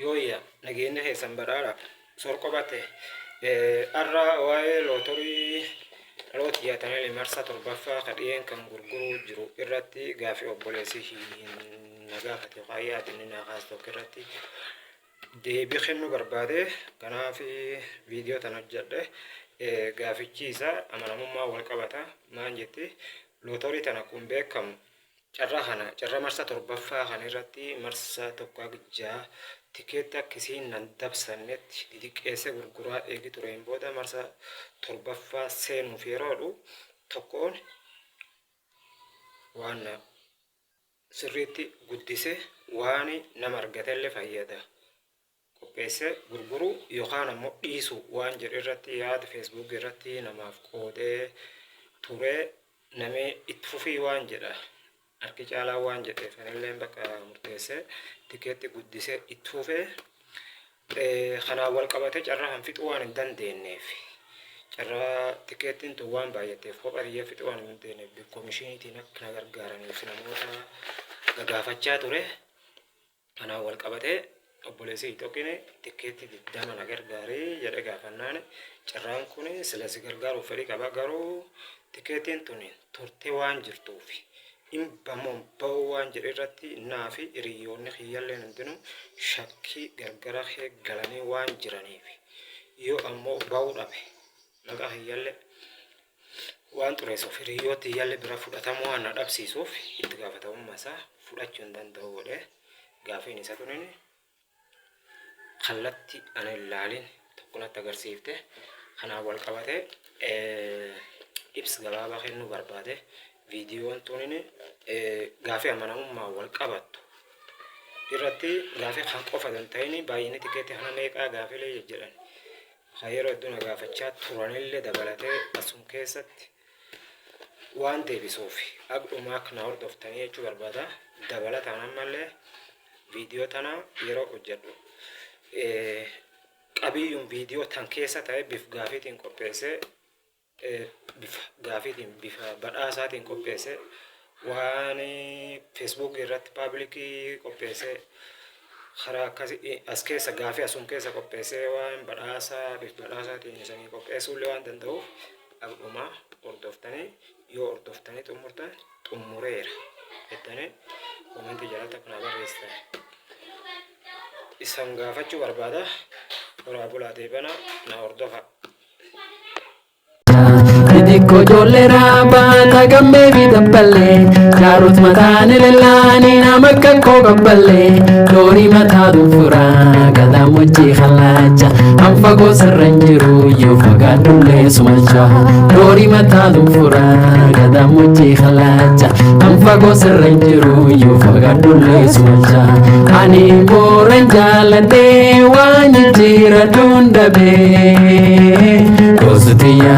Yooyyaa, nageenya keessan badhaadha. Sor qabate. Har'a waa'ee lootorii dhaloota jaatanii marsaa torbaffaa kadhiyeen kan gurguruu jiru irratti gaafii obboleessi na gaafate yookaan yaadni na kaase tokko irratti deebii kennuu barbaade. Kanaaf viidiyoo tana hojjedhe. Gaafichi isaa amanamummaa wal qabata. Maan jetti? Lootorii tana kun beekamu carraa kana, carraa marsaa torbaffaa kana irratti marsaa tokko haga ja'a tikeetti akka isiin nan dabsannetti didiqqeessee gurguraa eegi tureen booda marsaa torbaffaa seenuuf yeroo jedhu tokkoon waan sirriitti guddise, waan nama argatellee fayyada qopheessee gurguruu yookaan ammoo dhiisuu waan jedhu irratti yaada Facebook irratti namaaf qoodee ture. Namni itti fufii waan jedha, harki caalaa waan jedheef anillee bakka murteessee tikeetti guddisee itti fufee. Kanaan wal qabatee carraa kan fixuu waan hin dandeenyeef, carraa tikeettiin tun waan baay'atteef kopha biyya fixuu waan hin dandeenyeef, koomishiniitiin akka na gargaaraniif namoota gagaafachaa ture. Kanaan wal qabatee obboleessi tokkini tikeetti 20 na gargaarii jedhe gaafannaan, carraan kun sila si gargaaruuf fedhii qaba, garuu tikeettiin tun turtee waan jirtuuf hin bamoon ba'uu waan jedhe irratti naa fi hiriyoonni kiyyalleen hundinuu shakkii gargara kee galanii waan jiraniif, yoo ammoo ba'uu dhabe maqaa kiyyallee waan xureessuuf, hiriyoota kiyyallee bira fudhatamuu waan na dhabsiisuuf, itti gaafatamummaa isaa fudhachuu hin danda'u godhe. Gaafiin isa tunin kallatti ana hin laalin tokko natti agarsiifte. Kanaan wal qabatee ibsa gabaabaa kennuu barbaade. Viidiyoon tunin gaafii amanamummaa wal qabattu irratti gaafii kan qofa hin ta'in, baay'inni tikeetii kana meeqaa gaafiilee jejjedhan kan yeroo hedduu na gaafachaa turanillee dabalatee asum keessatti waan deebisuuf hagdhumaa akka na hordoftanii jechuu barbaada. Dabalataan ammallee viidiyoo tana yeroo hojjedhu qabiyyuun viidiyoo tan keessa ta'e bif gaafiitiin qopheessee, bifa gaafiitiin, bifa badhaasaatiin qopheessee, waan Facebook irratti public qopheessee, karaa akkasii as keessa gaafii asum keessa qopheessee, waan badhaasaa bifa badhaasaatiin isanii qopheessuullee waan danda'uuf, hagdhumaa hordoftanii, yoo hordoftanii xumurtan xumureera jettanii koomentii jalatti akka naa barreessitan isan gaafachuu barbaada. Horaa bulaa, deebana na hordofa. Xixiqqoo ijoollee raabaa tagammee fi dabballee, jaarot mataan elellaanii nama akka koo qabballee, loorii mataa dunfuraa gadaamoojjii halaacha, an fagoo sirra hin jiru yoo fagaadhullee sumalcha. Loorii mataa dunfuraa gadaamoojjii halaacha, an fagoo sirra hin jiru yoo fagaadhullee sumalcha. Ani booran jaaladhee waan jijjiiradhuun dhabee, goosutiyya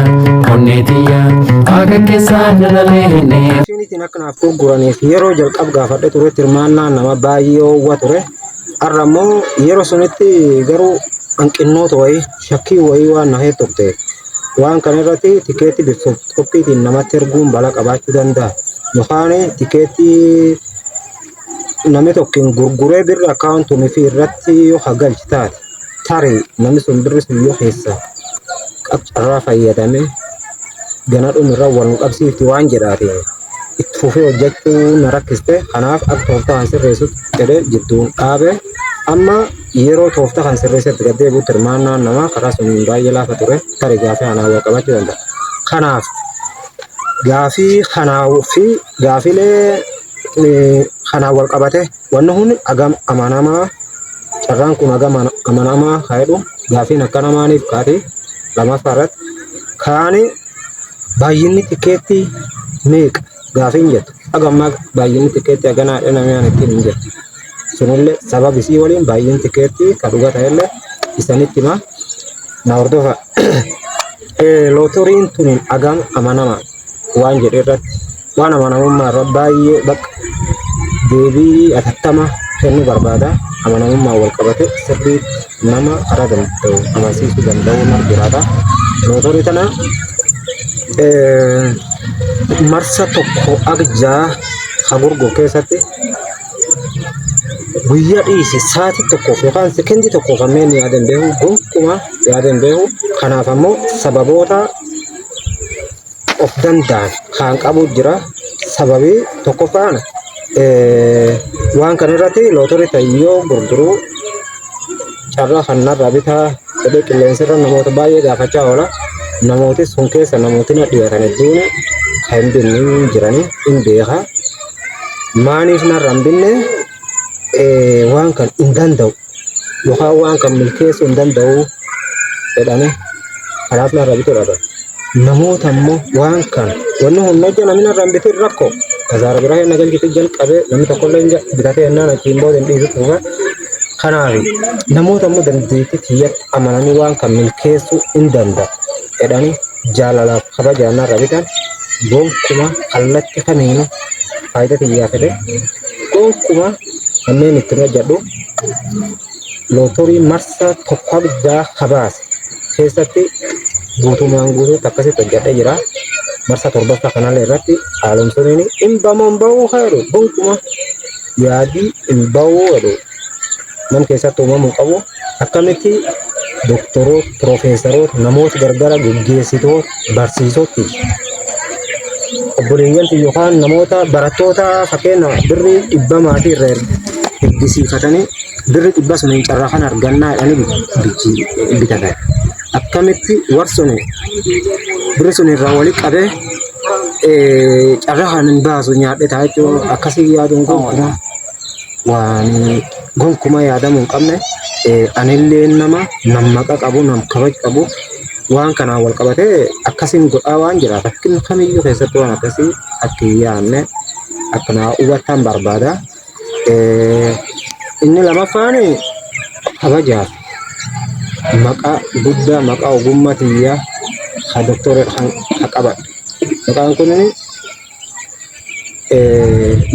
onneetiyya waaqa keessaa nalaleene. Ishiniitiin akka naaf gurguraniif yeroo jalqab gaafadhe turetti hirmaannaan nama baay'ee hoowwa ture. Har'a immoo yeroo sunitti garuu hanqinnoota wayii, shakkii wayii waan na turte. Waan kana irratti tikeetti bifa qophiitiin namatti erguun balaa qabaachuu danda'a. Yookaan tikeettii namni tokko gurguree birri akkaawuntuunii fi irratti yoo hagalchi taate, tarii namni sun birri sun yoo keessa carraa fayyadame gana dhumirra wal nu qabsiifti waan jedhaatiin itti fufee hojjechuu na rakkiste. Kanaaf akka tooftaa kan sirreessutti jedhee jidduun dhaabe. Amma yeroo tooftaa kan sirreessetti gad deebi'utti hirmaannaan namaa karaa suniin baay'ee laafa ture. Tarii gaafii kanaan wal qabachuu danda'a. Kanaaf gaafii kanaa fi gaafiilee kanaan wal qabate, wanni kun hagam amanamaa, carraan kun hagam amanamaa haa jedhu, gaafiin akka namaaniif kaati. Lamaffaa irratti kaani baay'inni tikeettii meeqa gaafiin jettu, haga ammaa baay'inni tikeettii haganaa namni aan ittiin hin jiru. Sunillee sababa isii waliin baay'inni tikeettii ka dhuga ta'ellee isanitti hima, na hordofa. Lootoriin tun hagam amanama waan jedhe irratti, waan amanamummaa irra baay'ee bakka deebii atattama kennuu barbaada. Amanamummaa wal qabate sirriitti nama karaa danda'u amansiisuu danda'u nar jiraata. Lootorii tana marsa tokko aga ja'a ka gurguru keessatti Guyyaa dhiisi, sa'aatii tokkoof yookaan sekendii tokkoof ammeen yaadan beeku, gonkumaa yaadan beeku. Kanaaf ammoo sababoota of danda'an kan qabu jira. Sababii tokkoffaan, waan kana irratti lootorii tayyoo gurguruu carraa kanarraa bitaa jedhee qilleensarra namoota baay'ee gaafachaa oola. Namooti sun keessa namooti na dhiyaatan hedduun kan hin binne jiranii hin beeka. Maaliif narra hin binne? Waan kan hin danda'u yookaan waan kan milkeessuu hin danda'u jedhanii kanaaf narra bituu dhaban. Namoota ammoo waan kan wanni humna hojja namni narra hin bitin rakkoo kasaara biraa hin galchite jalqabee namni tokkollee hin bitatee jennaan achiin booda hin dhiisu tuufa. Kanaaf namoota ammoo dandeettii tiyyatti amananii waan kan milkeessuu hin danda'u jedhanii jaalalaaf kabajaan narra bitan gonkuma kallatti kamiinuu faayidaa tiyyaa fedhe gonkuma kanneen ittiin hojjedhu lootorii marsaa tokko guddaa kabaase keessatti guutumaan guutuutti akkasitti hojjedhee jira. Marsaa torbaffaa kanallee irratti haalomsuun hin bamoo hin ba'uu jedhu gonkuma yaadii hin ba'uu jedhu nam keessatti uumamuu qabu. Akkamitti doktoroota, piroofeesaroota, namoota gargara geggeessitoota, barsiisoti obboleeyyan yookaan namoota barattoota fakkeenya birrii 100 maatii irra ergisiifatanii birri 100 sun carraa kan argannaa jedhanii bitatan. Akkamitti warri sun birri sun irraa walitti qabee carraa kan hin baasu nyaadhe ta'a jechuun akkasii yaaduun gonkumaa waan gonkumaa yaadamuu hin qabne. Anillee nama nammaqa qabu, nam kabaj qabu, waan kanaan wal qabatee akkasiin godhaa waan jira fakkiin kamiyyuu keessatti waan akkasii akka hin yaadne akka naa hubattan barbaada. Inni lamaffaan kabajaaf maqaa guddaa, maqaa ogummaa tiyyaa ka doktora kan qabadhe. Maqaan kun,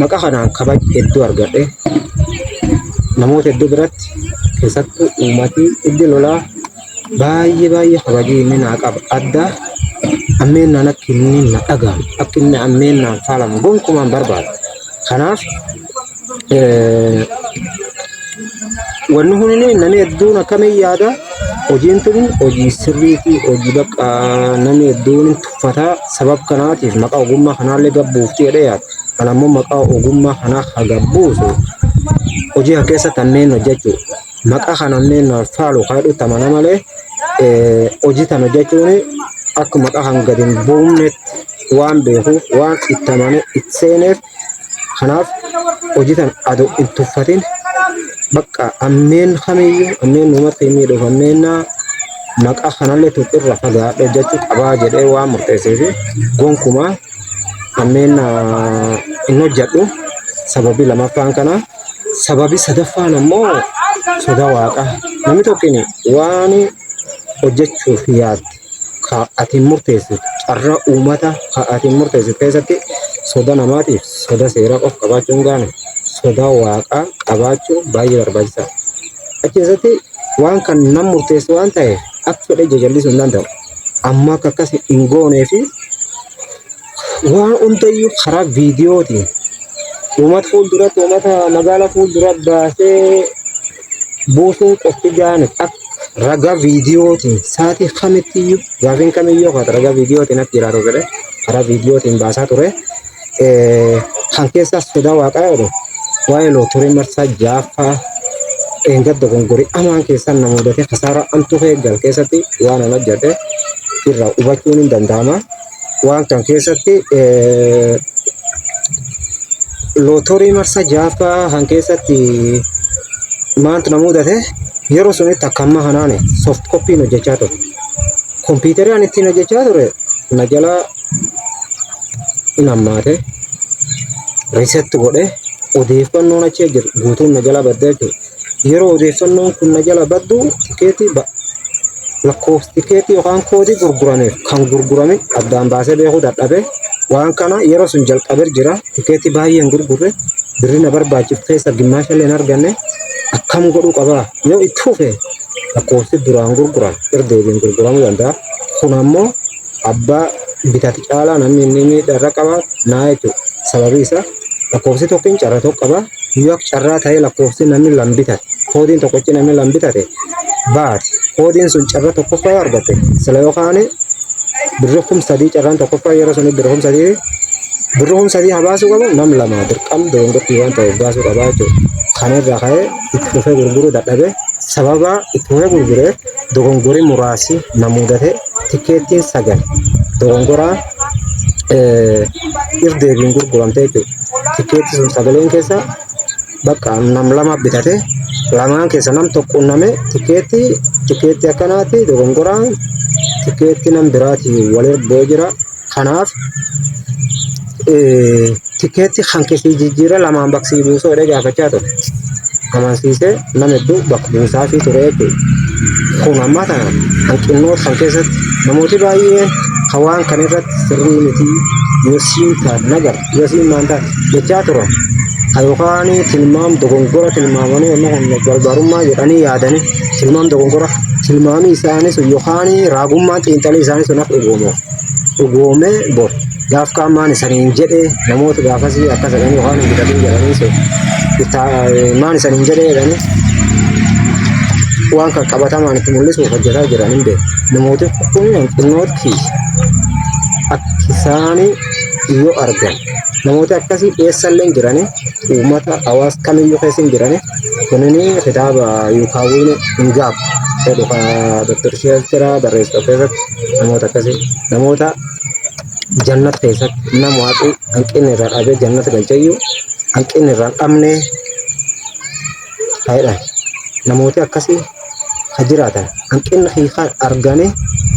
maqaa kanaan kabaja hedduu argadhe. Namoota hedduu biratti, keessattuu uummatii hiddi lolaa baay'ee baay'ee kabajii inni naa qaba. Adda ammeenaan akka inni na dhagahamu, akka inni ammeenaan faalamu gonkumaan barbaadu. Kanaaf wanni kun namni hedduun akkamiin yaada, hojiin tun hojii sirrii fi hojii bakka namni hedduun tuffataa, sabab kanaatiif maqaa ogummaa kanaallee gabbuufti jedhee yaada. Kan ammoo maqaa ogummaa kanaa ha gabbuusu hojii kan keessatti ammeen hojjechuu maqaa kana ammeen faalu kan jedhutti amana malee, hojii tan hojjechuun akka maqaa kan gadi hin buufnetti waan beekuuf, waan itti amanee itti seeneef. Kanaaf hojii tan adoo hin tuffatin bakka ammeen kamiyyuu ammeen uummata miidhuuf ammeen maqaa kanallee tuqirra fagaadhe hojjechuu qabaa jedhee waan murteesseef gonkumaa ammeen hin hojjedhu. Sababii lamaffaan kana. Sababii sadaffaan ammoo soda waaqaa. Namni tokko waan hojjechuuf yaadde ka ati murteessitu, carraa uummata ka ati murteessitu keessatti soda namaatiif soda seeraa qofa qabaachuun gaane, soda waaqaa qabaachuu baay'ee barbaachisaadha. Achi keessatti waan kan nam murteessu waan ta'eef akka fedhe jajallisuu hin danda'u. Amma akka akkas hin goonee fi waan hundayyuu karaa viidiyootiin uummata fuulduratti, uummata magaalaa fuuldura baasee buusuun qofti gaane, akka ragaa viidiyootiin sa'aatii kamittiyyuu gaafiin kamiyyuu kan ragaa viidiyootiin akka jiraatu fedhe karaa viidiyootiin baasaa ture. Kan keessaas sodaa waaqaa jedhu waa'ee lootorii marsaa jaaffaa eengadda gongorii amaan keessan na mudate kasaaraa amtuu eeggal keessatti waan an hojjedhe irraa hubachuun hin danda'ama. Waan kan keessatti lootorii marsaa jaaffaa kan keessatti maantu na mudate? Yeroo sunitti akka ammaa kanaani soft copy'n hojjechaa ture. Kompiitarri ani ittiin hojjechaa ture na jalaa hin hammaate, reset godhe, odeeffannoon achi jiru guutuun na jala badde jechuudha. Yeroo odeeffannoon kun na jala baddu tikeetii lakkoofsi tikeetii yookaan koodii gurgurameef kan gurgurame addaan baasee beekuu dadhabe. Waan kana yeroo sun jalqabee jira, tikeetii baay'ee hin gurgurre, birri na barbaachiftu keessa gimmaasha illee hin arganne. Akkam godhuu qabaa? Yoo itti fufe lakkoofsi duraan gurguran irra deebiin gurguramuu danda'a. Kun ammoo abbaa bitate caalaa namni inni miidhaa irra qaba naa jechuudha. Sababii isaa Lakkoofsi tokkoon carraa tokko qaba. Yoo akka carraa ta'ee lakkoofsi namni lama bitate, koodiin tokkochi namni lama bitate baate, koodiin sun carraa tokkoffaa yoo argate sila yookaan birri 3000, carraan tokkoffaa yeroo suni birri 3000, birri 3000 haa baasuu qabu nam lama dirqam dogongortii waan ta'eef baasuu qabaa jechuudha. Kana irraa ka'ee itti fufee gurguruu dadhabe. Sababa itti fufee gurguree dogongorii muraasi na mudate, tikeettiin 9 dogongoraa irdeebiin gurguramte jechuudha. Tikeettii sun sagaleen keessa bakka nam lama bitate, lamaan keessa nam tokko qunname, tikeettii akkanaati dogongoraan tikeettii nam biraatii walir bu'ee jira. Kanaaf tikeettii kan keessi jijjiirra lamaan baksii buusuu jedhee gaafachaa ture. Amansiisee nama hedduu bakka buusaafii ture jechuudha. Kun ammaa tana hanqinnoota kan keessatti namooti baay'een kan waan kana irratti sirrii miti, yoo siin taate nagar yoo siin maan taate jechaa turan. Kan yookaan tilmaam dogongora tilmaamanii wanni kun barbaarummaa jedhanii yaadanii tilmaam dogongora tilmaamii isaanii sun yookaan raagummaan xiinxalii isaanii sun akka dhugoomuuf dhugoomee bor gaaf kaan maan isaniin jedhee namoota gaafasii akkas jedhanii yookaan hin bitatin jedhanii sun maan isaniin jedhee jedhanii waan kan qabatamaan itti mul'isuuf hojjetaa jiran hin beeku. Namooti kun hanqinooti akka isaanii yoo argan namooti akkasii eessallee hin jiranii, uummata hawaasa kamiyyuu keessa hin jiranii. Kunini kitaaba Yuukaawwiin hin gaabbu jedhu kan Dr. Sheeltiraa barreessu keessatti namoota akkasii, namoota jannat keessatti nama waaqni hanqinni irraa dhabee jannata galcheyyuu hanqinni irraa hin dhabne ta'edha. Namooti akkasii ka jiraatan hanqinni hiikaan arganii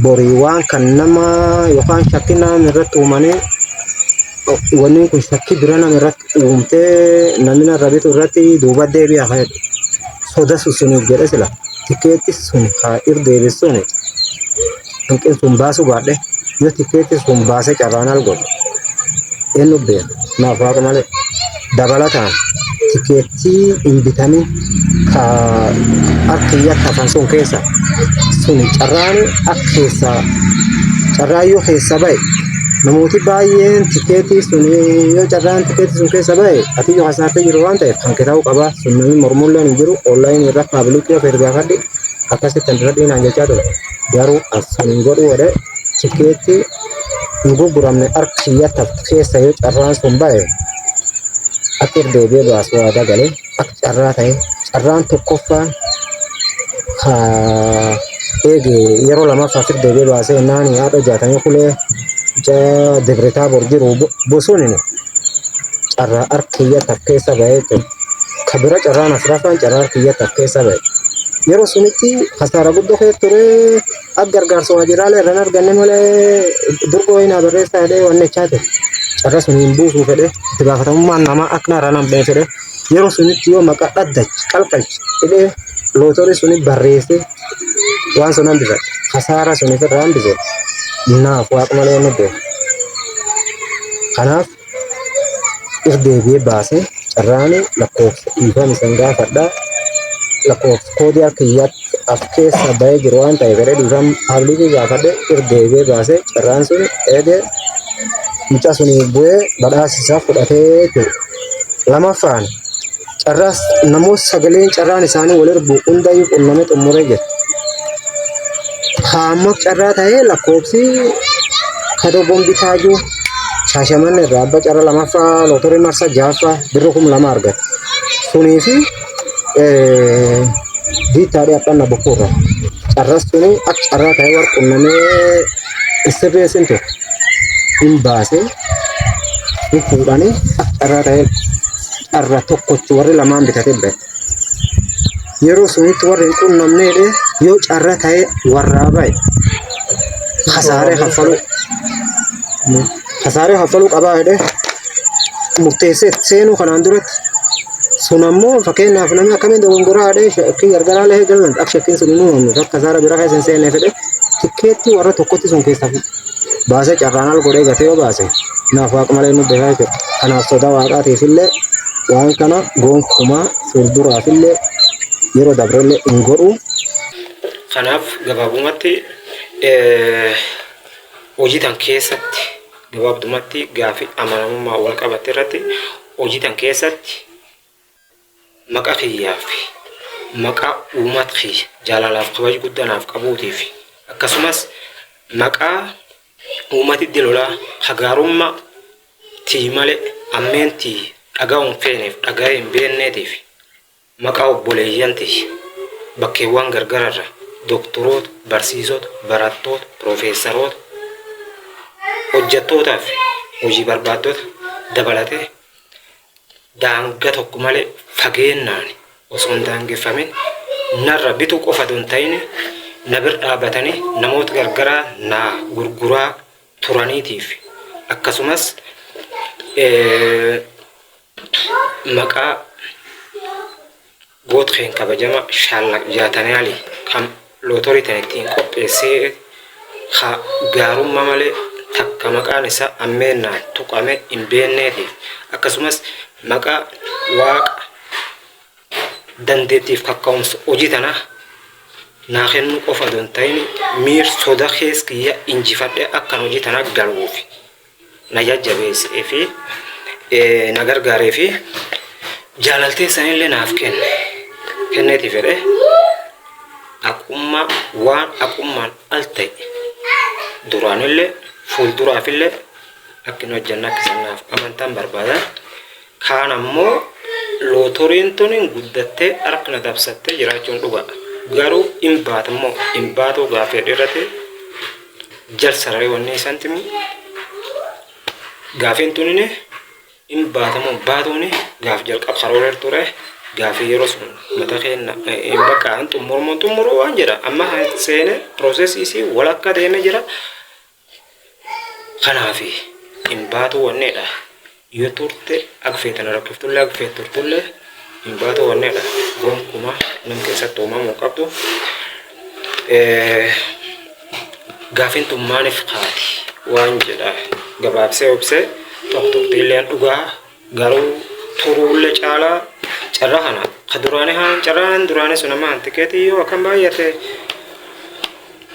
borii waan kan nama yookaan shakkii nama irratti uumanii, wanni kun shakkii bira nama irratti uumtee namni narra bitu irratti duuba deebi'a fayyadu. Soda suniif jedhe sila tikeetti sun haa irdeebisuun hanqin sun baasuu baadhe, yoo tikeetti sun baasee carraan al godhe eenyu beeka, naaf waaqa malee. Dabalataan tikeettii hin bitamin ka harkiyyatti hafan sun keessa sun carraan akka keessaa carraa yoo keessa ba'e, namooti baay'een tikeetii sun yoo carraan tikeetii sun keessa ba'e ati yoo hasaartee jiru waan ta'eef kan kitaabuu qaba sun namni mormulleen hin jiru. Onlaayinii irra paabilikii of gaafadhi akkasitti kan dura naan jechaa ture, garuu as sun hin godhu godhe tikeetii hin gurguramne harkiyyatti haftu keessa yoo carraan sun ba'e akka irra deebi'ee baasu waadaa galee, akka carraa ta'e carraan tokkoffaan eege yeroo lamaffaaf irra deebi'ee baasee naani haadha 60 kulee Debre Taabor jiru bosuun carraa harkiyyatti haf keessa ba'ee jechuudha. Ka bira carraan afuraffaan carraa harkiyyatti haf keessa ba'e. Yeroo sunitti kasaara guddoo keessa ture, akka gargaarsa waajjiraalee irraan arganne malee durgoo wayinaa barreessaa jedhee wanni jechaa ture. Carra sun hin buusuu fedhe, itti gaafatamummaan namaa akka narraa nam dhee fedhe, yeroo sunitti yoo maqaa dhaddachi qalqalchi jedhee lootorii suni barreessee waan sun hambifadhe. Kasaara sun ofirraa hambise naaf waaqa malee inni beeku. Kanaaf irra deebi'ee baasee carraan lakkoofsa dhiifama isan gaafadha. Lakkoofsa koodii harka kiyyaatti as keessa ba'ee jiru waan ta'eef fedhee dhiifama paablikii gaafadhe, irra deebi'ee baasee carraan sun eegee mucaa sun bu'ee badhaasa isaa fudhatee jechuudha. Lamaffaan carraas namoota sagaleen carraan isaanii wal ergu hundayyuu qunnamee xumuree jira. Haammoo carraa ta'ee lakkoofsi kadoggoon bitaa jiru Shaashamanne irraa abba carraa lamaffaa lootorii marsaa ja'affaa birri 2000 argate. Sunii fi diittaadhee abbaan bokkuu irraa. Carras suni akka carraa ta'ee war qunnamee sirreessin ture. Hin baasee hin fuudhanii akka carraa ta'ee carra tokkochi warri lamaan bitatee ba'e. Yeroo sunitti warri hin qunnamneedhe yoo carra ta'ee warraa ba'e kasaaree kaffaluu qabaa jedhee murteessee seenuu kanaan duratti sun ammoo fakkeenyaaf namni akkamiin dogongoraa jedhee shakkii gargaraa lee galan akka shakkiin sun hin uumamne, akka kasaara bira keessa hin seenne fedhe tikkeettii warra tokkotti sun keessaa baasee carraan al godhee gatee yoo baase naaf waaqa malee nu beekaa jechuudha. Kanaaf sodaa waaqaatiif illee waan kana gonkumaa fuulduraaf illee yeroo dabrellee hin godhu. Kanaaf gabaabumatti hojii tan keessatti gabaabdumatti gaafii amanamummaa wal qabate irratti Hojii tan keessatti maqaa kiyyaa fi maqaa uummata kiyya jaalalaaf kabaja guddaa naaf qabuutiif akkasumas maqaa uummati dilolaa hagaarummaa tii malee ammeen tii dhaga'uun feeneef dhaga'ee hin beekneetiif maqaa obboleeyyan tiyya bakkeewwan gargararra doktoroota, barsiisota, barattoota, piroofeesaroota, hojjettootaa fi hojii barbaaddota dabalatee daanga tokko malee fageennaan osoo hin daangeffamin narra bituu qofa osoo hin ta'in na bira dhaabatanii namoota gargaraa naa gurguraa turaniitiif akkasumas maqaa gootkeen kabajama Shaallaq Jaatanaali kan lootorii tan ittiin qopheessee ka gaarummaa malee takka maqaan isaa ammeennaan tuqame hin beekneetiif akkasumas maqaa Waaqa dandeettiif kakka'umsa hojii tanaa naa kennuu qofa osoo hin ta'in miir soda keessa kiyya injifadhee akkan hojii tana galuuf na jajjabeessee fi na gargaaree fi jaalaltee sanillee naaf kenne kenneeti fedhe aqummaa waan aqummaan al ta'e duraanillee fuulduraafillee akka hin hojjanne akka isaan naaf amantaan barbaadan. Kaan ammoo lootoriin tun guddattee harka na dabsattee jiraachuun dhuga. Garuu hin baatu immoo hin baatu gaaffii irratti jal sararee wanni isaan timu gaafiin tunin hin baatamu baatuuni gaaf jalqab karoora ture gaafii yeroo sun mata keenya hin bakka hin xumurmu xumuru waan jedha amma seene piroosesii isii walakka deemee jira. Kanaaf hin baatu wanneedha. Yoo turte akka feetan rakkiftullee akka feet turtullee hin baatu wanneedha. Gonkumaa nam keessatti uumamuu qabdu. Gaafiin tun maaliif kaati waan jedha gabaabsee obsee tokko turtiillee dhugaa garuu turuullee caalaa carraa kana ka duraanii haan carraan duraanii sun amma tikeetii yoo akkam baay'ate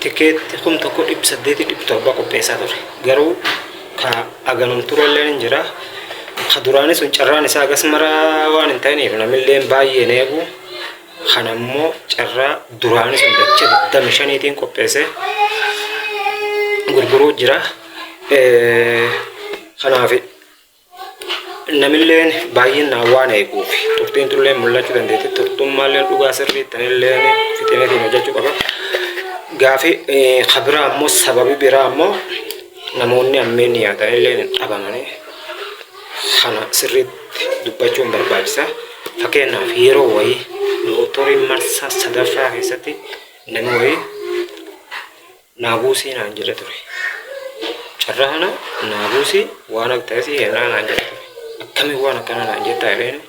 tikeetti 1807 qopheessaa ture. Garuu ka aganum turellee ni jira. Ka duraanii sun carraan isaa agas maraa waan hin ta'iniif namillee baay'een eegu. Kana immoo carraa duraanii sun dachee 25tiin qopheesse gurguruu jira. Kanaaf namilleen baay'inaan waan eeguuf turtiin tullee mul'achuu dandeetti. Turtummaallee dhugaa sirrii tanillee fixeetiin hojjechuu qaba. Gaafi ka biraa ammoo sababi biraa ammoo namoonni ammeen yaadanillee hin dhabamanii kana sirriitti dubbachuun barbaachisa. Fakkeenyaaf yeroo wayii lootorii marsaa sadaffaa keessatti namni wayii naabuusii naan jedhe ture. Carraa kana naabuusii waan akka ta'es kennaa naan jedhe ture. Akkamiin waan akkanaa naan jettaa jedheen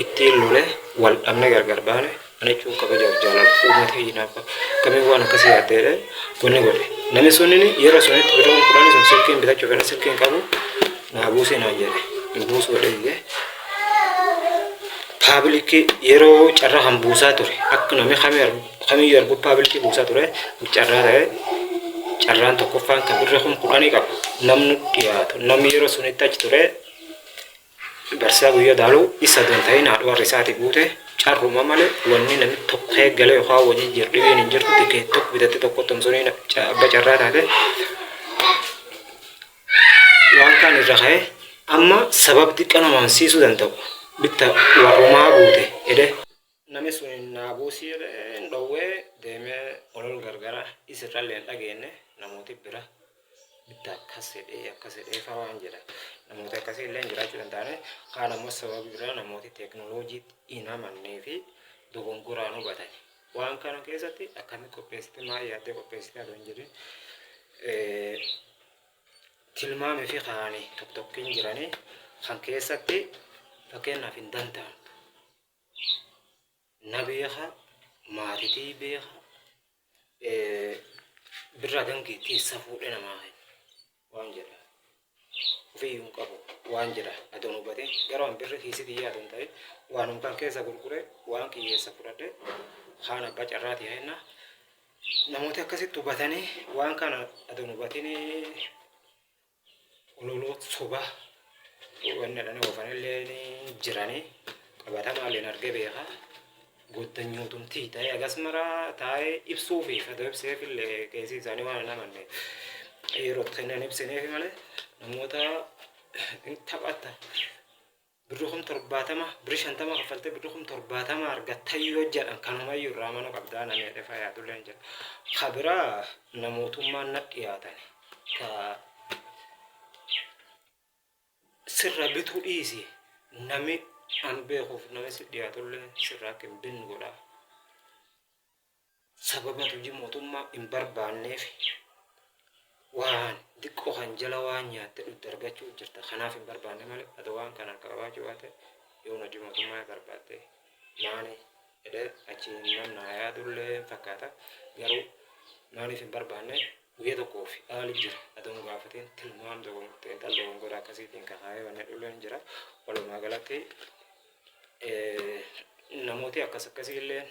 ittiin lolee wal dhabne gargar baane ana jechuun kabajaaf jaalala uummata kiyyaaf akkamiin waan akkasii yaaddee jedhee wanni godhe. Namni sunini yeroo sunitti biroo kudhanii sun silkiin bitachuu fedha silkiin qabu naabuusii naan jedhe. Hin buusuu jedhee didee. Paabilikii yeroo carraa kan buusaa ture akka namni kamiyyuu argu paabilikii buusaa ture carraa ta'e carraan tokkoffaan kan birra 10,000 qabu namni dhiyaatu namni yeroo sunitti achi ture barsiisaa guyyaa daaluu isa don ta'in haadha warri isaati guute carruma malee wanni namni tokko eegalee yookaan wajjin jiru dhibeen hin jirtu tikeet tokko bitatte tokko tomsonii abba carraa taate waan kaan irra ka'e amma sabab xiqqaa nama amansiisuu danda'u bitta warrumaa guute jedhe. Namni sun naabuusii jedhee hin dhowwee deemee olol gargara isirrallee hin dhageenye namooti bira bitta akkas jedhee akkas jedhee fa'aa waan jedha. Namooti akkasii illee jiraachuu danda'ani. Kaan ammoo sababi biraa namooti teekinooloojiitti hin amannee fi dogongoraan hubatan. Waan kana keessatti akkamitti qopheessite maal yaaddee qopheessite adoo hin jedhin tilmaamii fi kaanii tokko tokkiin jiranii kan keessatti fakkeenyaaf hin danda'amtu. Na beeka, maatitii beeka, birraa gangeettii eessa fuudhee namaa kenna waan jedha. Ofiiyyuu hin qabu waan jedha adoon hubatee garuu an birri kiisii kiyyaa adoon ta'e waanum kan keessa gurgure waan kiyyeessa fudhadhe kaan abbaa carraatii kenna. Namooti akkasitti hubatanii waan kana adoon hubatinii ololoo sobaa Wanni jedhanii oofanillee jiranii qabatamaallee argee beeka. Goddanyootumtii ta'ee agas maraa taa'ee ibsuufi fedha ibseefillee keessi isaanii waan hin amanne yeroo kennan ibsineefi malee namoota hin taphata. Birri 70,000, birri 50 kaffaltee birri 70,000 argatta yoo jedhan kanumayyuu irraa mana qabdaa namni jedhee fayyadullee hin jira. Ka biraa namootummaan na dhiyaatan ka sirra bituu dhiisi, nami an beekuuf nami si dhiyaatullee sirra akka hin binnu godha. Sababa hojii mootummaa hin barbaanneef waan diqqoo kan jala waan nyaatte dhugde argachuu jirta. Kanaaf hin barbaanne malee ati waan kana harka qabaachuu baate yoon hojii mootummaa barbaadde maani jedhee achi namna yaadullee hin fakkaata. Garuu maaliif hin barbaanne? Guyya tokkoof haali jira aduun gaafatiin tilmaam xiinxal dogongora akkasiitiin kakaa'ee wanni dhulleen jira. Walumaa galatti namooti akkas akkasii illee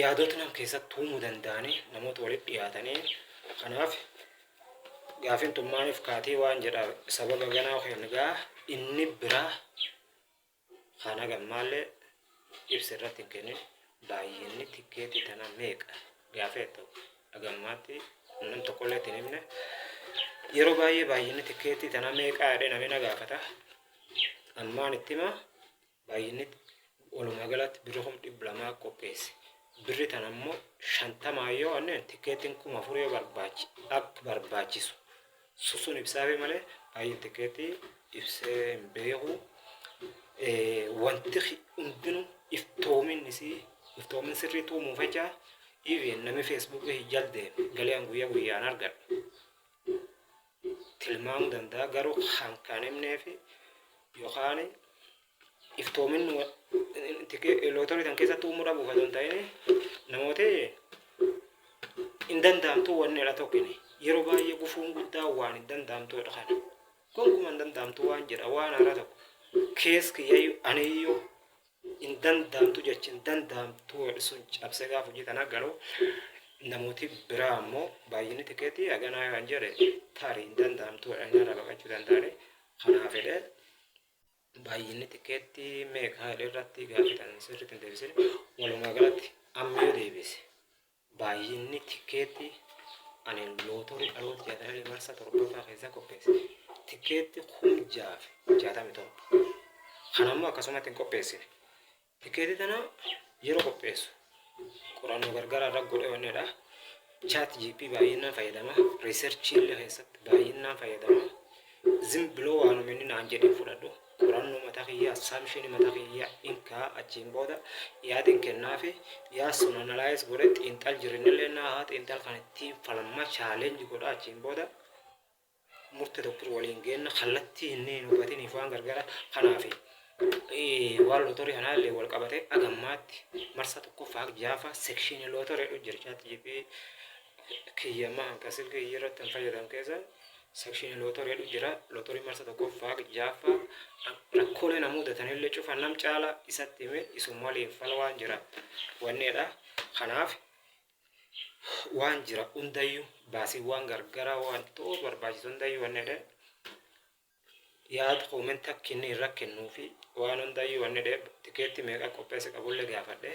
yaadota nam keessatti uumuu danda'anii namoota walitti dhiyaatanii. Kanaaf gaafin tun maaliif kaatii waan jedha sababa ganaa kengaa inni biraa kana gammaallee ibsa irratti hin kennin. Baay'inni tikkeetii tana meeqa gaafee ta'u hagammaatti nam tokkollee itti hin himne. Yeroo baay'ee baay'inni tikkeetii tana meeqaa jedhee namni na gaafata. Ammaan itti hima, baay'inni walumaa galatti birri 200,000 qopheesse. Birri tana immoo 50 yoo anneen tikkeettiin 4,000 yoo barbaachi akka barbaachisu susun ibsaafi malee baay'een tikkeettii ibsee hin beeku. Wanti hundinuu iftoominni isii iftoomin sirrii tuumuuf jecha even namni Feesbuukii jal deeme galee an guyyaa guyyaan argadhu tilmaamuu danda'a. Garuu kan kan himneefi yookaan iftoomin lootorii tan keessatti uumuu dhabuuf otoo hin ta'in namooti hin danda'amtu wanni dha tokkini. Yeroo baay'ee gufuun guddaa waan hin danda'amtuudha, kana gonkumaa hin danda'amtu waan jedha. Waan haaraa tokko kees kiyyayyuu aniyyuu hin danda'amtu jechi hin danda'amtu sun cabsee gaafa hojii tana galu, namooti biraa ammoo baay'inni tikeetii haganaa kan jedhe tarii hin danda'amtu jedhanii irraa baqachuu danda'ani. Kanaaf jedhee baay'inni tikeettii meeqa jedhee irratti gaafii tan sirriitti hin deebisin. Walumaa galatti amma yoo deebise, baay'inni tikeettii ani lootorii dhaloota 62 marsaa 7ffaa keessaa qopheesse tikeetti 6,067. Kana ammoo akkasumatti hin qopheessine. Tikeetii tana yeroo qopheessu qorannoo gargaraa irra godhee wannedha. ChatGPT baay'inaan fayyadama. Researchii illee keessatti baay'inaan fayyadama. Zim biloo waanuma inni naan jedheen fudhadhu. Qorannoo mataa kiyyaa, assumption mataa kiyyaa inkaa achiin booda yaadin kennaafi yaa sun analyze godhe xiinxal jirinillee naa haa xiinxal kan ittiin falma challenge godha. Achiin booda murte tokko waliin geenna kallattii inni hin hubatiniif waan gargara. Kanaaf waan lootorii kanaa illee wal qabate agammaatti marsaa 1ffaa 6ffaa section lootorii jedhu jira. ChatGPT kiyyamaa hanka silkii irratti hin fayyadamu keessa section lootorii jedhu jira. Lootorii marsaa 1ffaa 6ffaa rakkoolee na mudatanillee cufa nam caala isatti hime isum waliin fala waan jira wanneedha. Kanaaf waan jira hundayyuu, baasiiwwan gargaraa wantoota barbaachisu hundayyuu wanneedha. Yaada comment akka inni irra kennuu fi waan hundayyuu wanneedha. Tikeetti meeqa qopheesse qabullee gaafadhe.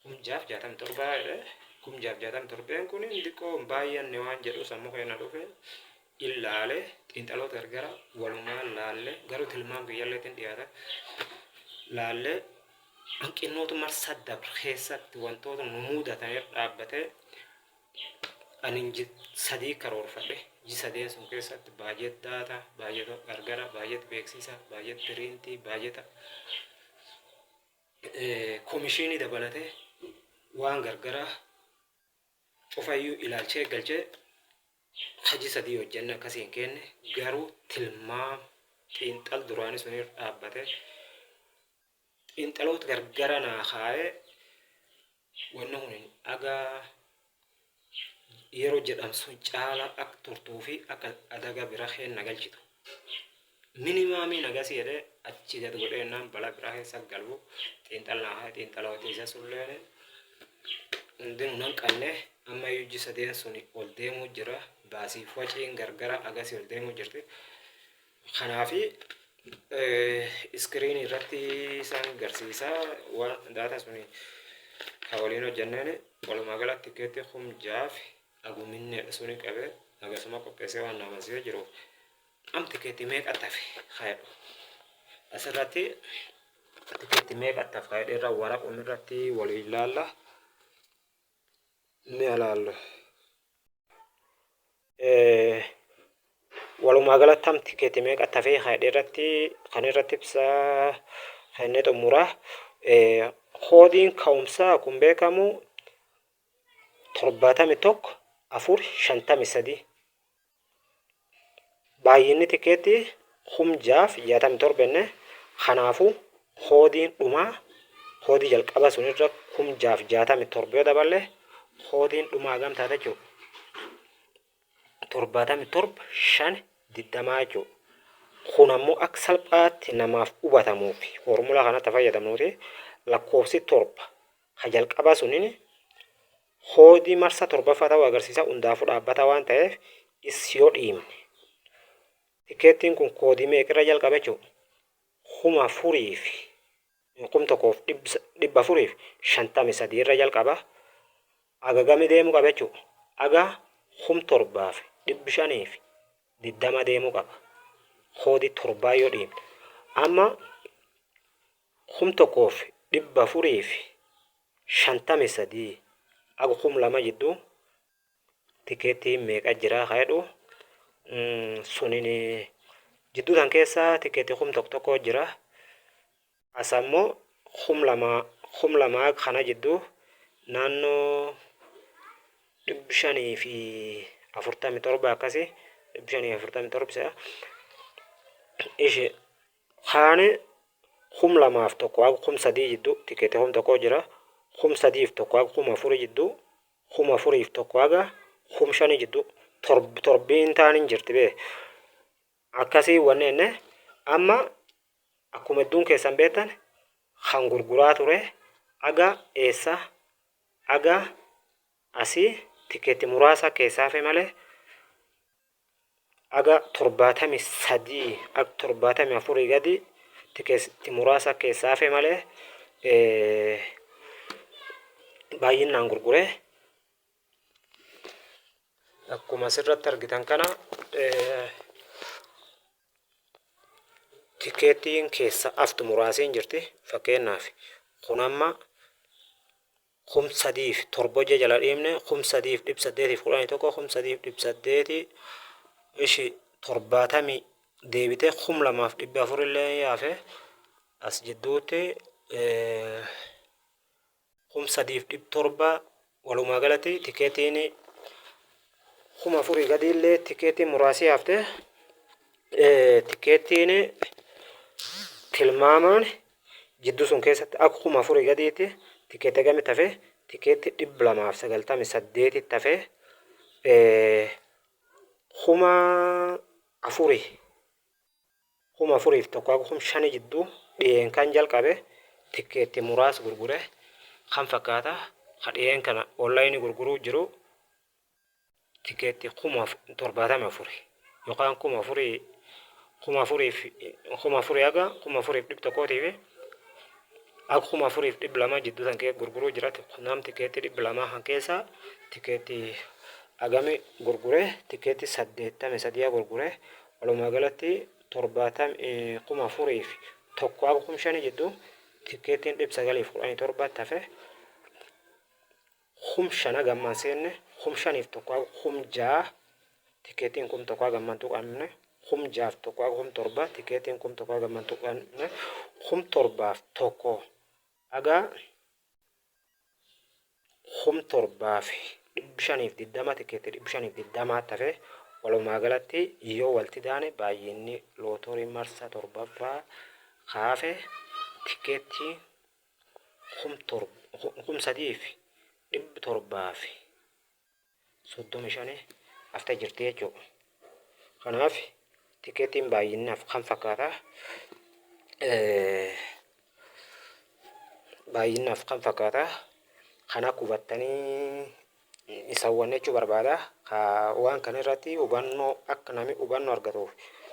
6,067 jedhe. 6,067 kun xiqqoo baay'anne waan jedhu sammuu keenya dhufe ilaale. Xiinxaloota gargara walumaan laalle, garuu tilmaam kiyyalleetiin dhiyaata laalle. Hanqinoota marsaa dabre keessatti wantoota nu mudatan irra dhaabbatee ani 3 karoorfadhe. Ji 3n sun keessatti budget data, baajeta gargara, baajeta beeksisa, baajeta printii, baajeta komishinii dabalatee waan gargaraa cufayyuu ilaalchee galchee haji 3 hojjenne akkasii hin kenne. Garuu tilmaam xiinxal duraanii sun irra dhaabbate xiinxaloota gargara naa kaa'ee wanni kun agaa yeroo jedhamsu caala akka turtuu fi akka adaga bira keenna galchitu minimumii nagasii jedhee achi gad godhee naan balaa biraa keessa galu xiinxal naa kaa'e. Xiinxaloota isa sulleen hundinuu nan qanne. Amma iyyuu ji 3n sun ol deemuu jira. Baasiif waciin gargara agasii ol deemuu jirti. Kanaafi iskiriinii irratti isaan garsiisa waan daataa suni kan waliin hojjenneen. Walumaa galatti tikeetii 6000 fi aguminneedha suni qabee agasuma qopheessee waan naamansiisee jiru. Am tikeetii meeqa tafe kaayedhu asirratti, tikeetii meeqa tafe kaayedhu irra waraqum irratti waliin ilaalla. Ni ilaallu. Walumaa galatti am tikeetii meeqa tafee kaayedhu irratti kan irratti ibsaa kennee xumuraa. Koodiin ka'umsaa kun beekamu 71 4 53. Baay'inni tikeetii 6067 jenne. Kanaafuu koodiin dhumaa koodii jalqaba sunirra 6067 yoo daballe, koodiin dhumaa hagam taata jechuudha? 77 5 20 jechuudha. Kun ammoo akka salphaatti namaaf hubatamuuf foormulaa kanatti fayyadamnuuti. Lakkoofsi 7 ka jalqaba suniin koodii marsa torbaffaa ta'uu agarsiisa. Hundaafuu dhaabbata waan ta'eef is yoo dhiibne, tikeettiin kun koodii meeqirra jalqabe jechuudha? 4000 fi 1453 irra jalqaba. Aga gami deemuu qaba jechuudha? Aga 7520 deemuu qaba. Koodii torbaa yoo dhiibne, amma 1453 aga 2000 jidduu tikeettii meeqa jira ka jedhu sunin jidduu tan keessa tikeettii 1000 tokko jira. As ammoo 2000, 2000 kana jidduu naannoo 547 akkasii, 547 se'a. Ishi kaani 2001 haga 3000 jidduu tikeetii 1000 jira. 3001 haga 4000 jidduu, 4001 haga 5000 jidduu torbiin ta'an jirti bee. Akkasii wanni enne amma akkuma hedduun keessan beektan kan gurguraa ture aga eessa aga asii tikeetti muraasa keessaa hafe malee aga 73, aga 74 gadi tikeetti muraasa keessaa hafe malee baay'inaan gurgure. Akkuma asirratti argitan kana tikeettiin keessa aftu muraasiin jirti. Fakkeenyaaf kun amma 3007 hojja jala dhiibne, 3811, 3800 ishi torbaatamii deebitee 2400 illee yaafe. As jidduutti 3700. Walumaa galatti tikeetiin 4000 gadi illee tikeetiin muraasii hafte. Tikeetiin tilmaamaan jidduu sun keessatti akka 4000 gadiitti tikeetii gami tafe? Tikeetii 298 tafe. 4000, 4001 haga 5000 jidduu dhiyeen kan jalqabe tikeetti muraas gurgure kan fakkaata. Ka dhiyeen kana onlaayinii gurguruu jiru tikeetti 74,000 yookaan 4000, 4000, 4000 haga 4100 fi haga 4200 jidduu san kee gurguruu jira. Nam tikeetti 200 kan keessa tikeetti agami gurgure? Tikeetti 83 gurgure. Walumaa galatti 4001 haga 5000 jidduu tikeettiin 917 tafe. 5000 gammaan seenne, 5001 haga 6000 tikeettiin 1000 haga gammaan tuqamne, 6001 haga 7000 tikeettiin 1000 haga gammaan tuqamne, 7001 haga 7520 tikeetti 520 tafe. Walumaa galatti yoo walti daane, baay'inni lootorii marsa torbaffaa kaafe tikeettii 3735 haftee jirti jechuudha. Kanaaf tikeettiin baay'inaaf kan fakkaata. Baay'inaaf kan fakkaata. Kana hubattanii Isa jechuu barbaada. Waan kana irratti hubannoo akka namni hubannoo argatuuf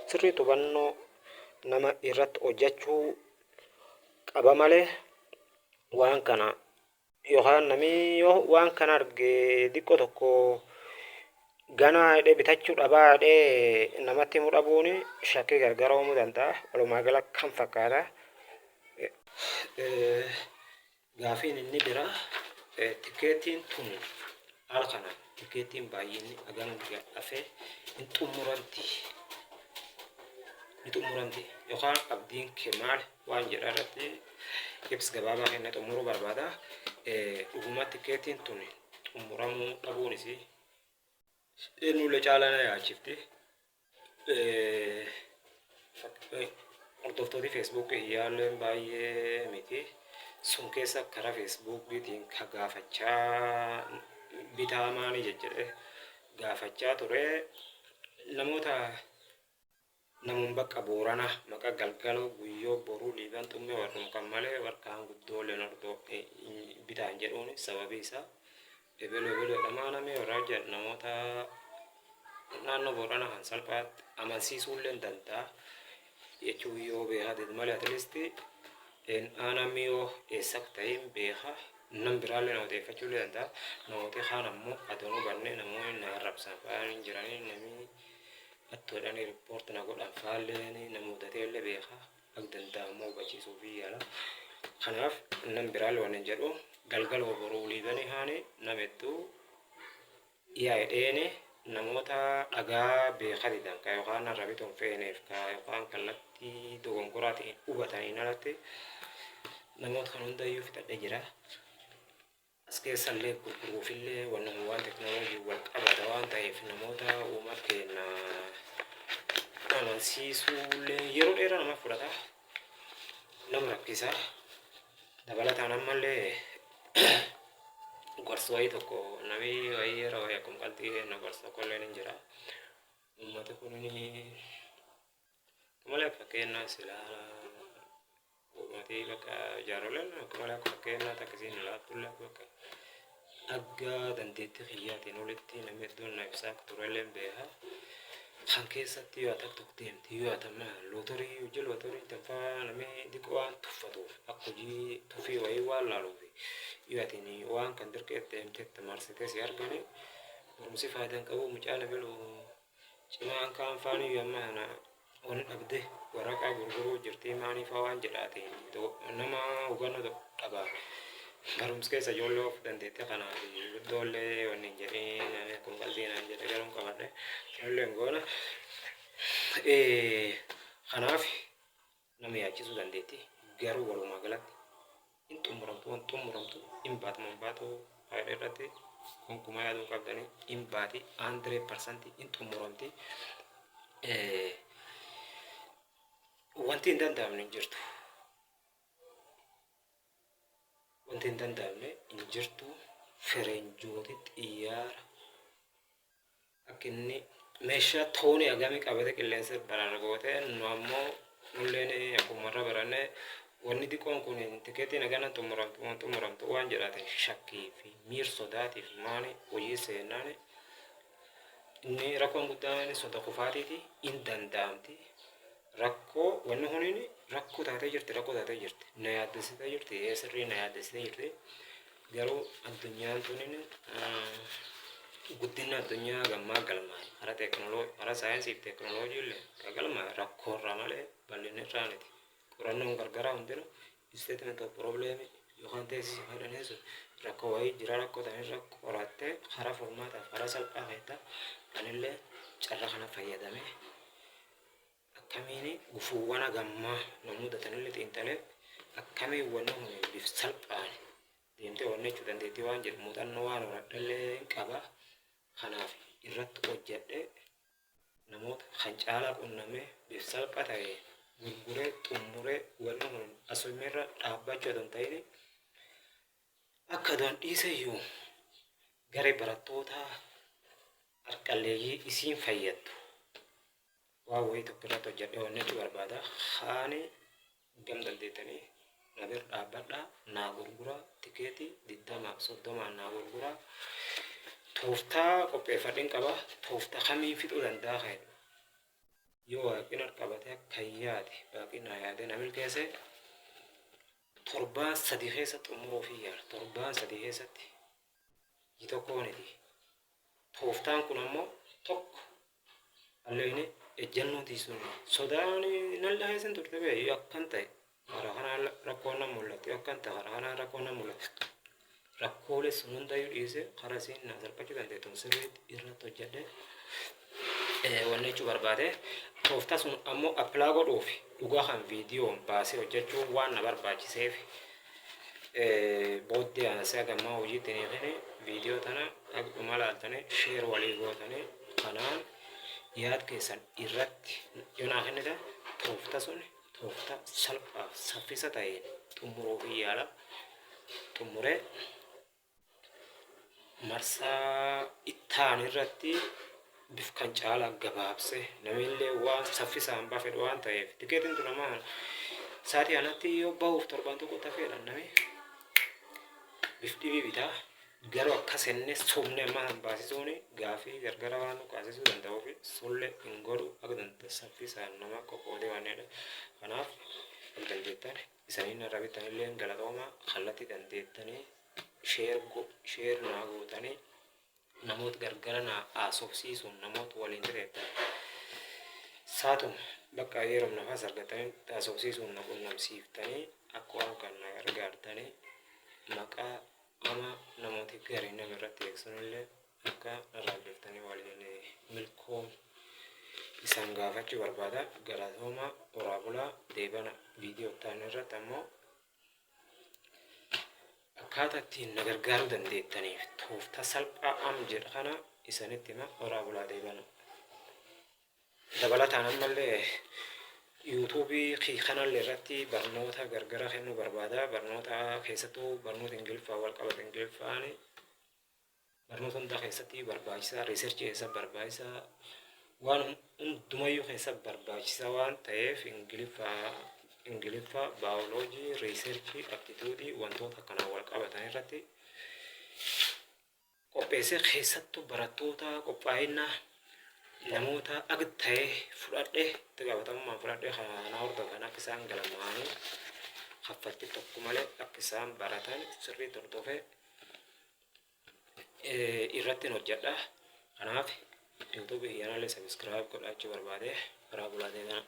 sirriitti hubannoo nama irratti hojjechuu qaba malee, waan kana yookaan namni yoo waan kana arge xiqqoo tokko ganaa jedhee bitachuu dhabaa jedhee namatti himuu dhabuun shakkii gargar uumuu danda'a. Walumaa gala kan fakkaata. Gaafiin inni biraa, tikeetiin tun haala kanaan tikeetiin baay'inni hagam hafee hin xumuramti, ni xumuramti yookaan abdiin kee maal waan jedha irratti ibsa gabaabaa kennee xumuruu barbaada. Dhuguma tikeetiin tun xumuramuu dhabuunis eenyullee caalaa na yaachifti. Hordoftooti Feesbuukii hiyyaalleen baay'ee miti. Sun keessa karaa Feesbuukiitiin ka gaafachaa bitaa maali jejjedhe gaafachaa ture. Namoota namuun bakka Booranaa maqaa Galgaloo, Guyyoo, Boruu, Liiban, Xummee warruma kan malee warqaan guddooleen hordoo bitaan jedhuun sababii isaa ebelu ebelu jedhamaa namni warra hojjetu namoota naannoo Booranaa kan salphaatti amansiisuullee hin danda'a jechuu yoo beekaa did malee, at least aanaa miyoo eessa akka ta'e hin beeka. Nam biraallee na odeeffachuu illee danda'a. Namooti kaan ammoo adoon hubanne namoonni na arrabsan fa'aa hin jiranii, namni attoodhaan report na godhan fa'aallee na mudatee illee beeka. Akka danda'amu hubachiisuu fi yaala. Kanaaf nam biraallee waan hin jedhu, Galgaloo, Boruu, Liibanii haani nam hedduu yaa'edheeni namoota dhagaa beekaa didan ka yookaan narra bituun feeneef ka yookaan kallattii dogongoraatiin hubataniin alatti namoota kan hundayyuu fixadhee jira. As keessallee gurguruufillee wanni waan teknooloojii wal qabata waan ta'eef, namoota uummata keenya amansiisuullee yeroo dheeraa nama fudhata. Nama rakkisa. Dabalataan ammallee gorsa wayii tokko namni wayii yeroo wayii akkuma qalxii na gorsa tokkollee ni jira. Uummati kun malee akka fakkeenyaa silaa uummati bakka jaaroleen akka malee akka fakkeenyaa akkasiin ilaaltullee bakka akka dandeettii kiyyaatiin olitti namni hedduun na ibsaa akka turellee beeka. Kan keessatti yoo ati tokko deemte, yoo ati amma lootorii, hojii lootorii tanfaa namni xiqqoo waan tuffatuuf, akka hojii tuffii wayii waan laaluuf, yoo ati waan kan dirqee deemtetti marsitee si argani barumsi faayidaan qabu mucaan ebalu cimaan kaan faanii yoo amma kana wani dhabde waraqaa gurguruu jirtii maanii faa waan jedhaati nama hubannoo tokko qaba. Barumsa keessa ijoollee of dandeette kanaaf guddoollee wanni hin jedhiin, ani akkuma qalbii naan jedhe garuu hin qabadhe ijoollee hin goona. Kanaaf nama yaachisuu dandeetti, garuu walumaa galatti hin xumuramtu, waan xumuramtu hin baatuma hin baatu faayidaa irratti gonkumaa yaaduu qabdanii hin baati, 100% hin xumuramti. Wanti hin danda'amne hin jirtu. Wanti hin danda'amne hin jirtu. Ferenjooti xiyyaara akka inni meeshaa toonii hagamii qabate qilleensa barara goote, nu ammoo nulleen akkuma irra baranne wanni xiqqoon kun tikeetiin hagana xumuramtu waan xumuramtu waan jedhaate shakkii fi miir sodaatiif maani hojii seennaani inni rakkoon guddaan soda kufaatiiti. Hin danda'amti. Rakkoo wanni kuniin rakkoo taatee jirti, rakkoo taatee jirti, na yaaddessitee jirti, ee sirrii na yaaddessitee jirti. Garuu addunyaan tuniin guddina addunyaa gammaa galmaa'e karaa teekinooloojii, karaa saayinsii fi teekinooloojii illee ka galmaa'e rakkoorraa malee bal'inni irraa miti. Qorannoon gargaraa hundinuu statement of problem yookaan teessisi fadhanii sun rakkoo wayii jira, rakkoo tanirra qorattee karaa furmaataaf karaa salphaa keetta. Anillee carraa kana fayyadamee akkamiin gufuuwwan hagammaa na mudatanillee xiinxalee akkamiin wanni kun bifa salphaan deemtee wanni jechuu dandeettii waan jedhu muuxannoo waan horadhellee hin qaba. Kanaaf irratti hojjedhee namoota kan caalaa qunnamee bifa salphaa ta'e gurguree xumuree wanni kun asumirra dhaabbachuu otoo hin ta'in akka aduun dhiiseyyuu garee barattoota harqalleeyyii isiin fayyaddu waan wayii tokko irratti hojjedhee wanni jechuu barbaada. Haani gam dandeettanii na bira dhaabbadhaa, naa gurguraa, tikeetii 20 30 naa gurguraa. Tooftaa qopheeffadhin qaba. Tooftaa kamiin fixuu danda'a kan jedhu. Yoo waaqni qabate akka yaade waaqni yaade na milkeesse, torbaan 3 keessa xumuruuf yaala. Torbaan 3 keessatti, ji tokkooniti. Tooftaan kun ammoo tokko alleeni ejjennoo tiisuun sodaan nan laheessin turte bee. Yoo akkan ta'e karaa kanaan rakkoon nan mul'atti, yoo akkan ta'e karaa kanaan rakkoon nan mul'atti. Rakkoolee sun hundayyuu dhiisee karaa isiin na salphachuu dandeettu sirriitti irratti hojjedhe wanni jechuu barbaade. Tooftaa sun ammoo apply godhuuf dhugaa kan viidiyoon baasee hojjechuu waan na barbaachiseef, booddee aansee hagammaa hojiitti ni kenne. Viidiyoo tana dhuma laaltanii share walii gootanii kanaan yaad keessan irratti yoo naa kennitan, toofta sun toofta salphaaf saffisa ta'een xumuruu fi yaala. Xumuree marsaa ittaan irratti bif kan caalaa gabaabse namillee waan saffisaan bafedhu waan ta'eef, tikeetiin tun amma sa'aatii kanatti yoo bahuuf torbaan tokko tafeedha, nami bif dhibii bitaa. Garuu akkas inni sobne amma kan baasisuun gaafii gargara waan nu kaasisuu danda'uuf sulle hin godhu. Akka dandeettan saffisaan nama qoqqoodee waan jedhe. Kanaaf akka dandeettan isaniin irra bittanillee galatooma. Kallattii dandeettanii share naa gootanii namoota gargara naa haasofsiisuun namoota waliin jireettan saatuma bakka yeroo nafaas argatanii haasofsiisuun na qunnamsiiftanii akka waan kan na gargaartanii maqaa ama namooti garii nama irratti eegsanillee akka narraa beektanii waliin milkoom isaan gaafachuu barbaada. Galatooma, horaa bulaa, deebana. Viidiyoo ta'an irratti ammoo akkaataa ittiin na gargaaruu dandeettaniif tooftaa salphaa am jedha kana isanitti hima. Horaa bulaa, deebana. Dabalataan ammallee yuutuubii kanallee irratti barnoota gargara kennuu barbaada. Barnoota keessattuu barnoota Ingiliffaa wal qabate. Ingiliffaan barnoota hundaa keessatti barbaachisaa, research keessa barbaachisaa, waan hundumayyuu keessa barbaachisaa waan ta'eef, Ingiliffaa, baayoloojii, research, aptitude, wantoota kanaan wal qabatan irratti qopheessee, keessattuu barattoota qophaa'ina namoota ag ta'e fudhadhee, itti gaafatamummaan fudhadhee kana hordofan, akka isaan galmaa'anii kaffaltii tokko malee akka isaan baratan sirriitti hordofee irratti hojjedha. Kanaaf yuutuubii kiyyanallee subscribe godhachuu barbaade. Karaa bulaatee kana.